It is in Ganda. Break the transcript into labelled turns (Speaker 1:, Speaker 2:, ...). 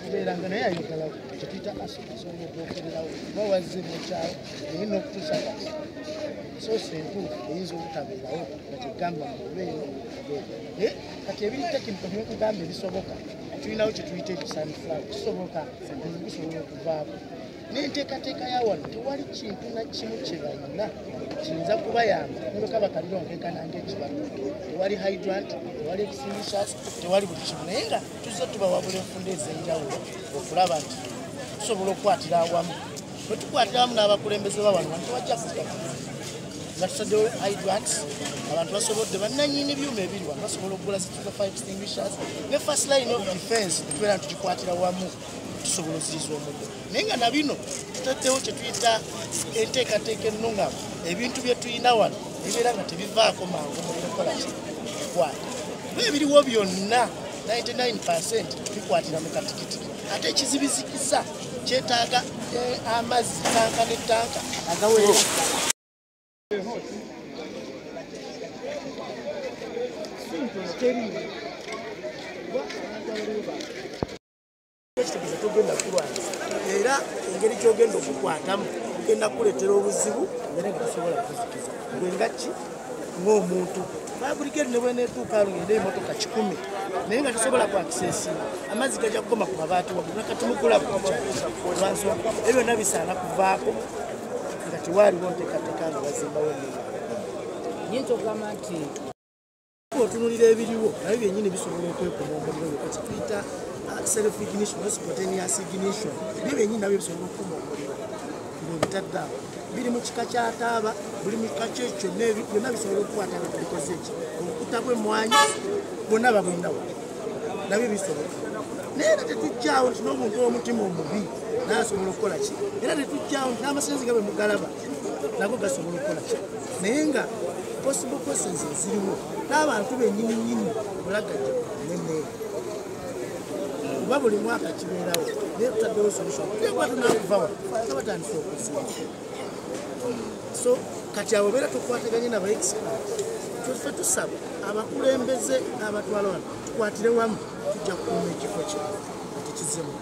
Speaker 1: Okubeera nga naye ayogala kyetuyita asobola okwokererawo oba wazze mukyawo naye n'okutuusa kati source entuufu eyinza obutabeerawo nga kyegamba muoba eno naye kati ebiri technical byokugamba ebisoboka tulinawo kyetuyita ekisunflower kisoboka gusobola okuvaako n'enteekateeka ya wano tewali kintu na kimu kye balina kiyinza kubayamba nolwekaba kaliro nkenkana ng'ekibatu tewali hydrant, tewali extinguishers, tewali buli kimu naye nga tuzze tubawabula enfunda ez'enjawulo okulaba nti tusobola okukwatira awamu bwe tukwatira awamu n'abakulembeze ba wano wano tewajja kufika nga tutaddewo hydrants abantu basobodde bannannyini byuma ebiri wano basobola okugula fire extinguishers ne first line of defense tubeera ntugikwatira wamu tusobola oziyiza omuliro naye nga na bino tutaddewo kye tuyita enteekateeka ennungamu ebintu bye tulina wano ebibeera nga tebivaako mangu muliro kukola ki kukwata kuba ebiriwo byonna 99% bikwatira mu katikitiki ate ekizibizikiza kyetaaga amazzi tanka ne tanka agaweera. Ekitegeeza togenda kulwanyisa era engeri gy'ogenda okukwatamu ogenda kukuleetera obuzibu era nga tosobola kuzikiza gwe nga ki ng'omuntu fabrigade ne bweneetuuka ngenda emmotoka 100 naye nga tosobola kwakiseesinga amazzi gajja kukoma ku mabaati waggulu nakati mugulaba lwansonga ebyo byonna bisaana kuvaako nga tewaaliwo nteekateeka nga bazimbawo ennene.
Speaker 2: Nyinza okugamba nti
Speaker 1: otunulira ebiriwo nabyo byennyini bisobola okwekuma omuliro byokka kyetuyita self ignition or spontaneous ignition byo byennyini nabyo bisobola okukuma omuliro ng'obitadde awo biri mu kika kya taaba buli mu kika kyonna byonna bisobola okukwata nga tubikoze eki obukuta bw'emmwanyi bwonna babulinawo nabyo bisoboka naye era tetujjaawo nti n'omuntu ow'omutima omubi naye asobola okukola ki era tetujjaawo nti n'amasannyalaze nga bwe mugalaba nago gasobola okukola ki naye nga possible causes eziriwo n'abantu bennyini nnyini bulagajja nene kuba buli mwaka kibeerawo naye tutaddewo solution tuba tunakuva wano nga batandise okuzimba so kati abo beera tukwataganye naba expert ffe tusaba abakulembeze n'abatwala wano tukwatire wamu tujja kukuuma ekifo kino nga tekizze mu